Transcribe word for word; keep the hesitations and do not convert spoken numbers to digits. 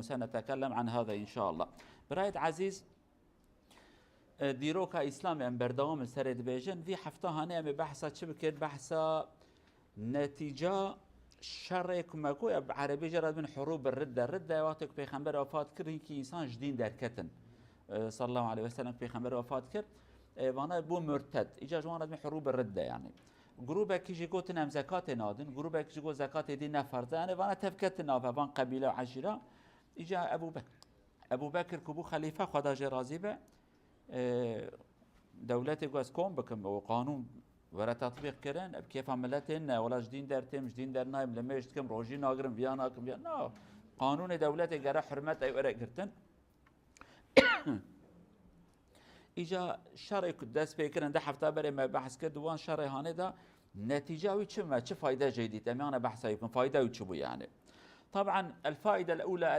سنتكلم عن هذا إن شاء الله. Birayê ezîz, e, dîroka Îslamê em berdewam in serê dibêjin. Vî hefta hanê em ê behsa çi bikin? Behsa netîca şerê ku me got, ya bi erebî jê re dibin hurûb ridde. Ridde wextê ku Pêxember wefat kir, hinkî însan ji dîn derketin. E, sallallahu aleyhi ve sellem ku Pêxember wefat kir, e, vana bû murted. Îca ji wan re dibin hurûb ridde yani. Grûbekî jî gotin em zekatê nadin, grûbekî jî got zekatê dî ne ferz e. Yani vana tevketin nav hev, van qebîle û eşîra. Îca Ebu Bekir, Ebu Bekir ku bû xelîfe, Xweda jê razî be, e, dewletê got ez kom bikim, o qanûn were tetbîq kirin, bi kêfa miletê ne, wela ji dîn dertêm, ji dîn dernayêm, limêj dikim, rojî nagirim, viya nakim, viya, na, qanûnê dewletê gere hurmet ey were girtin. Îca şerê ku dest pê kirin, du hefta berê me behs kir, di wan şerê hanê de netîca wî çi me, çi fayde jê dît? Em yana behsa wî bikin, fayda wî çi bû yani? Taban, el faide el ula